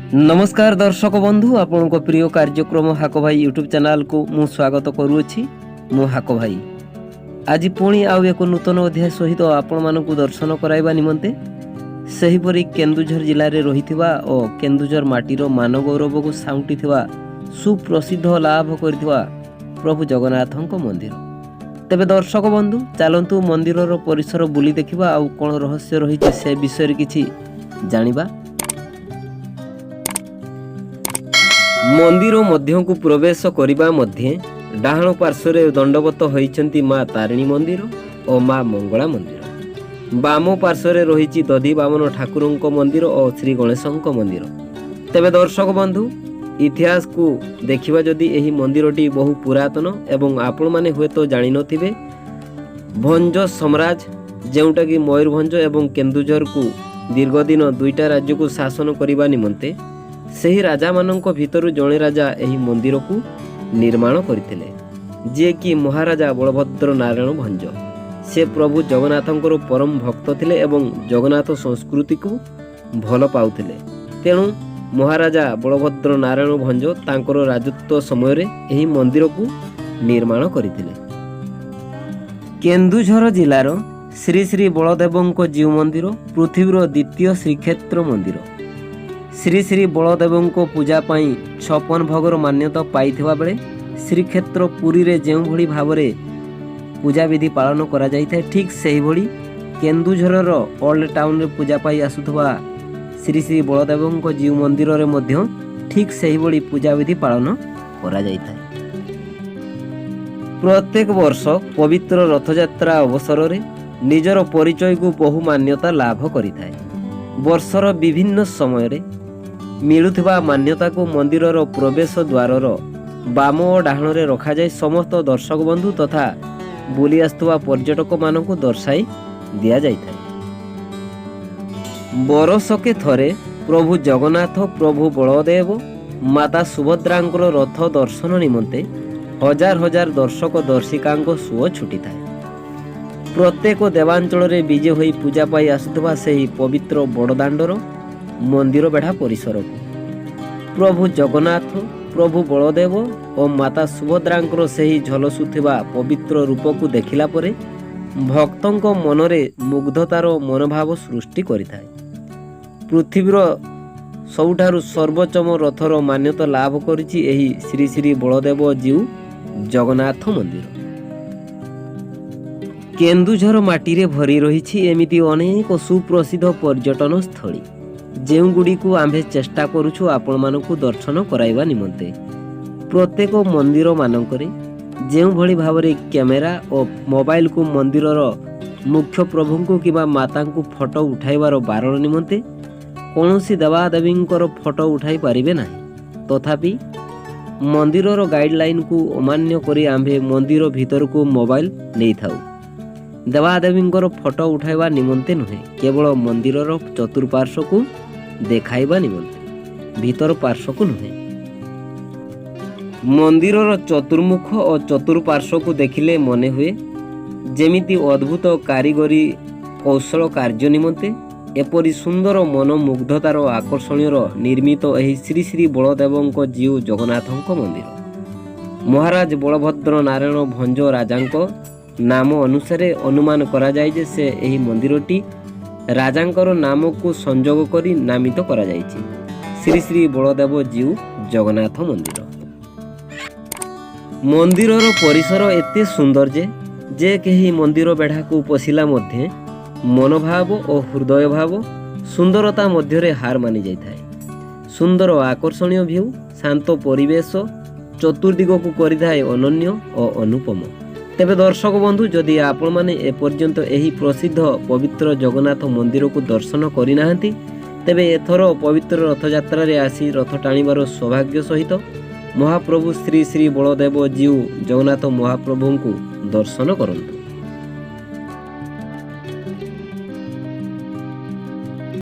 ନମସ୍କାର ଦର୍ଶକ ବନ୍ଧୁ, ଆପଣଙ୍କ ପ୍ରିୟ କାର୍ଯ୍ୟକ୍ରମ ହାକ ଭାଇ ୟୁଟ୍ୟୁବ୍ ଚ୍ୟାନେଲକୁ ମୁଁ ସ୍ୱାଗତ କରୁଅଛି। ମୁଁ ହାକ ଭାଇ ଆଜି ପୁଣି ଆଉ ଏକ ନୂତନ ଅଧ୍ୟାୟ ସହିତ ଆପଣମାନଙ୍କୁ ଦର୍ଶନ କରାଇବା ନିମନ୍ତେ ସେହିପରି କେନ୍ଦୁଝର ଜିଲ୍ଲାରେ ରହିଥିବା ଓ କେନ୍ଦୁଝର ମାଟିର ମାନଗୌରବକୁ ସାଉଁଟିଥିବା, ସୁପ୍ରସିଦ୍ଧ ଲାଭ କରିଥିବା ପ୍ରଭୁ ଜଗନ୍ନାଥଙ୍କ ମନ୍ଦିର। ତେବେ ଦର୍ଶକ ବନ୍ଧୁ, ଚାଲନ୍ତୁ ମନ୍ଦିରର ପରିସର ବୁଲି ଦେଖିବା ଆଉ କ'ଣ ରହସ୍ୟ ରହିଛି ସେ ବିଷୟରେ କିଛି ଜାଣିବା। ମନ୍ଦିର ମଧ୍ୟକୁ ପ୍ରବେଶ କରିବା ମଧ୍ୟେ ଡାହାଣ ପାର୍ଶ୍ୱରେ ଦଣ୍ଡବତ ହୋଇଛନ୍ତି ମା ତାରିଣୀ ମନ୍ଦିର ଓ ମା ମଙ୍ଗଳା ମନ୍ଦିର। ବାମ ପାର୍ଶ୍ୱରେ ରହିଛି ଦଧି ବାମନ ଠାକୁରଙ୍କ ମନ୍ଦିର ଓ ଶ୍ରୀ ଗଣେଶଙ୍କ ମନ୍ଦିର। ତେବେ ଦର୍ଶକ ବନ୍ଧୁ, ଇତିହାସକୁ ଦେଖିବା ଯଦି, ଏହି ମନ୍ଦିରଟି ବହୁ ପୁରାତନ ଏବଂ ଆପଣମାନେ ହୁଏତ ଜାଣିନଥିବେ, ଭଞ୍ଜ ସାମ୍ରାଜ୍ୟ, ଯେଉଁଟାକି ମୟୂରଭଞ୍ଜ ଏବଂ କେନ୍ଦୁଝରକୁ ଦୀର୍ଘଦିନ ଦୁଇଟା ରାଜ୍ୟକୁ ଶାସନ କରିବା ନିମନ୍ତେ, ସେହି ରାଜାମାନଙ୍କ ଭିତରୁ ଜଣେ ରାଜା ଏହି ମନ୍ଦିରକୁ ନିର୍ମାଣ କରିଥିଲେ, ଯିଏକି ମହାରାଜା ବଳଭଦ୍ର ନାରାୟଣ ଭଞ୍ଜ। ସେ ପ୍ରଭୁ ଜଗନ୍ନାଥଙ୍କର ପରମ ଭକ୍ତ ଥିଲେ ଏବଂ ଜଗନ୍ନାଥ ସଂସ୍କୃତିକୁ ଭଲ ପାଉଥିଲେ। ତେଣୁ ମହାରାଜା ବଳଭଦ୍ର ନାରାୟଣ ଭଞ୍ଜ ତାଙ୍କର ରାଜତ୍ୱ ସମୟରେ ଏହି ମନ୍ଦିରକୁ ନିର୍ମାଣ କରିଥିଲେ। କେନ୍ଦୁଝର ଜିଲ୍ଲାର ଶ୍ରୀ ଶ୍ରୀ ବଳଦେବଙ୍କ ଜୀଉ ମନ୍ଦିର ପୃଥିବୀର ଦ୍ୱିତୀୟ ଶ୍ରୀକ୍ଷେତ୍ର ମନ୍ଦିର। ଶ୍ରୀ ଶ୍ରୀ ବଳଦେବଙ୍କ ପୂଜା ପାଇଁ 56 ଭୋଗର ମାନ୍ୟତା ପାଇଥିବା ବେଳେ ଶ୍ରୀକ୍ଷେତ୍ର ପୁରୀରେ ଯେଉଁଭଳି ଭାବରେ ପୂଜାବିଧି ପାଳନ କରାଯାଇଥାଏ, ଠିକ୍ ସେହିଭଳି କେନ୍ଦୁଝରର ଓଲ୍ଡ ଟାଉନରେ ପୂଜା ପାଇ ଆସୁଥିବା ଶ୍ରୀ ଶ୍ରୀ ବଳଦେବଙ୍କ ଜୀଉ ମନ୍ଦିରରେ ମଧ୍ୟ ଠିକ୍ ସେହିଭଳି ପୂଜାବିଧି ପାଳନ କରାଯାଇଥାଏ। ପ୍ରତ୍ୟେକ ବର୍ଷ ପବିତ୍ର ରଥଯାତ୍ରା ଅବସରରେ ନିଜର ପରିଚୟକୁ ବହୁ ମାନ୍ୟତା ଲାଭ କରିଥାଏ। ବର୍ଷର ବିଭିନ୍ନ ସମୟରେ ମିଳୁଥିବା ମାନ୍ୟତାକୁ ମନ୍ଦିରର ପ୍ରବେଶ ଦ୍ୱାରର ବାମ ଓ ଡାହାଣରେ ରଖାଯାଇ ସମସ୍ତ ଦର୍ଶକ ବନ୍ଧୁ ତଥା ବୁଲି ଆସୁଥିବା ପର୍ଯ୍ୟଟକମାନଙ୍କୁ ଦର୍ଶାଇ ଦିଆଯାଇଥାଏ। ବରଷକେ ଥରେ ପ୍ରଭୁ ଜଗନ୍ନାଥ, ପ୍ରଭୁ ବଳଦେବ, ମାତା ସୁଭଦ୍ରାଙ୍କର ରଥ ଦର୍ଶନ ନିମନ୍ତେ ହଜାର ହଜାର ଦର୍ଶକ ଦର୍ଶିକାଙ୍କ ସୁଅ ଛୁଟିଥାଏ ପ୍ରତ୍ୟେକ ଦେବାଞ୍ଚଳରେ ବିଜେ ହୋଇ ପୂଜା ପାଇ ଆସୁଥିବା ସେହି ପବିତ୍ର ବଡ଼ଦାଣ୍ଡର ମନ୍ଦିର ବେଢ଼ା ପରିସରକୁ। ପ୍ରଭୁ ଜଗନ୍ନାଥ, ପ୍ରଭୁ ବଳଦେବ ଓ ମାତା ସୁଭଦ୍ରାଙ୍କର ସେହି ଝଲସୁଥିବା ପବିତ୍ର ରୂପକୁ ଦେଖିଲା ପରେ ଭକ୍ତଙ୍କ ମନରେ ମୁଗ୍ଧତାର ମନୋଭାବ ସୃଷ୍ଟି କରିଥାଏ। ପୃଥିବୀର ସବୁଠାରୁ ସର୍ବୋତ୍ତମ ରଥର ମାନ୍ୟତା ଲାଭ କରିଛି ଏହି ଶ୍ରୀ ଶ୍ରୀ ବଳଦେବ ଜୀଉ ଜଗନ୍ନାଥ ମନ୍ଦିର। କେନ୍ଦୁଝର ମାଟିରେ ଭରି ରହିଛି ଏମିତି ଅନେକ ସୁପ୍ରସିଦ୍ଧ ପର୍ଯ୍ୟଟନ ସ୍ଥଳୀ, ଯେଉଁଗୁଡ଼ିକୁ ଆମ୍ଭେ ଚେଷ୍ଟା କରୁଛୁ ଆପଣମାନଙ୍କୁ ଦର୍ଶନ କରାଇବା ନିମନ୍ତେ। ପ୍ରତ୍ୟେକ ମନ୍ଦିରମାନଙ୍କରେ ଯେଉଁଭଳି ଭାବରେ କ୍ୟାମେରା ଓ ମୋବାଇଲକୁ ମନ୍ଦିରର ମୁଖ୍ୟ ପ୍ରଭୁଙ୍କୁ କିମ୍ବା ମାତାଙ୍କୁ ଫଟୋ ଉଠାଇବାର ବାରଣ ନିମନ୍ତେ କୌଣସି ଦେବାଦେବୀଙ୍କର ଫଟୋ ଉଠାଇ ପାରିବେ ନାହିଁ, ତଥାପି ମନ୍ଦିରର ଗାଇଡ଼ଲାଇନକୁ ଅମାନ୍ୟ କରି ଆମ୍ଭେ ମନ୍ଦିର ଭିତରକୁ ମୋବାଇଲ ନେଇଥାଉ, ଦେବାଦେବୀଙ୍କର ଫଟୋ ଉଠାଇବା ନିମନ୍ତେ ନୁହେଁ, କେବଳ ମନ୍ଦିରର ଚତୁଃପାର୍ଶ୍ୱକୁ ଦେଖାଇବା ନିମନ୍ତେ, ଭିତର ପାର୍ଶ୍ୱକୁ ନୁହେଁ। ମନ୍ଦିରର ଚତୁର୍ମୁଖ ଓ ଚତୁଃପାର୍ଶ୍ୱକୁ ଦେଖିଲେ ମନେ ହୁଏ ଯେମିତି ଅଦ୍ଭୁତ କାରିଗରୀ କୌଶଳ କାର୍ଯ୍ୟ ନିମନ୍ତେ ଏପରି ସୁନ୍ଦର ମନମୁଗ୍ଧତାର ଆକର୍ଷଣୀୟର ନିର୍ମିତ ଏହି ଶ୍ରୀ ଶ୍ରୀ ବଳଦେବଙ୍କ ଜୀଉ ଜଗନ୍ନାଥଙ୍କ ମନ୍ଦିର। ମହାରାଜ ବଳଭଦ୍ର ନାରାୟଣ ଭଞ୍ଜ ରାଜାଙ୍କ ନାମ ଅନୁସାରେ ଅନୁମାନ କରାଯାଏ ଯେ ସେ ଏହି ମନ୍ଦିରଟି ରାଜାଙ୍କର ନାମକୁ ସଂଯୋଗ କରି ନାମିତ କରାଯାଇଛି ଶ୍ରୀ ଶ୍ରୀ ବଳଦେବ ଜୀଉ ଜଗନ୍ନାଥ ମନ୍ଦିର। ମନ୍ଦିରର ପରିସର ଏତେ ସୁନ୍ଦର ଯେ ଯେ କେହି ମନ୍ଦିର ବେଢ଼ାକୁ ପଶିଲା ମଧ୍ୟ ମନୋଭାବ ଓ ହୃଦୟଭାବ ସୁନ୍ଦରତା ମଧ୍ୟରେ ହାର ମାନି ଯାଇଥାଏ। ସୁନ୍ଦର ଆକର୍ଷଣୀୟ ଭିଉ, ଶାନ୍ତ ପରିବେଶ ଚତୁର୍ଦିଗକୁ କରିଥାଏ ଅନନ୍ୟ ଓ ଅନୁପମ। ତେବେ ଦର୍ଶକ ବନ୍ଧୁ, ଯଦି ଆପଣମାନେ ଏପର୍ଯ୍ୟନ୍ତ ଏହି ପ୍ରସିଦ୍ଧ ପବିତ୍ର ଜଗନ୍ନାଥ ମନ୍ଦିରକୁ ଦର୍ଶନ କରିନାହାନ୍ତି, ତେବେ ଏଥର ପବିତ୍ର ରଥଯାତ୍ରାରେ ଆସି ରଥ ଟାଣିବାର ସୌଭାଗ୍ୟ ସହିତ ମହାପ୍ରଭୁ ଶ୍ରୀ ଶ୍ରୀ ବଳଦେବ ଜୀଉ ଜଗନ୍ନାଥ ମହାପ୍ରଭୁଙ୍କୁ ଦର୍ଶନ କରନ୍ତୁ।